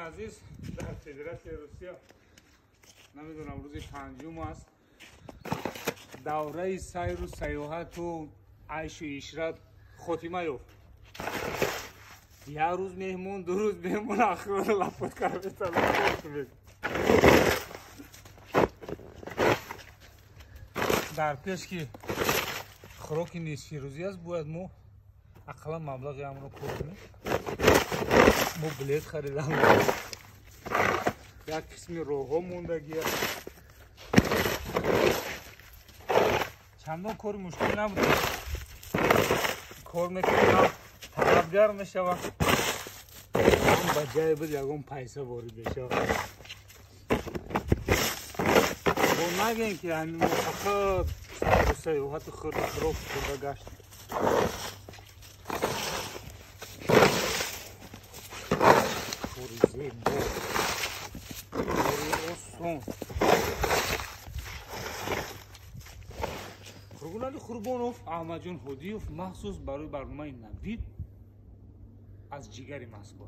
Азиз, дар Федератсияи Русия, намедонам, рӯзи панҷум аст, давраи сайру саёҳату айшу ишрат хотима ёфт. Як рӯз меҳмон, 2 рӯз меҳмон, ахирро лапот карда. Дар пеш ки хӯроки нисфирӯзӣ аст, бояд мо ақаллан маблағи амро кор кунем. Мо билет харидам, як қисми роҳҳо мондагӣ аст. Чандон кори мушкил набуд, кор мекунам, талабгар мешавам, ба ҷае буд, ягон пайса ворид мешавад. Бо нагем, ки ҳамин мо фақат сайру саёҳату хӯрду хӯрок хӯрда гаштем. Кори зебо, кори осон. Қурбоналӣ Қурбонов, Аҳмадҷон Ҳодиев, махсус барои барномаи «Навид» аз ҷигари Москва.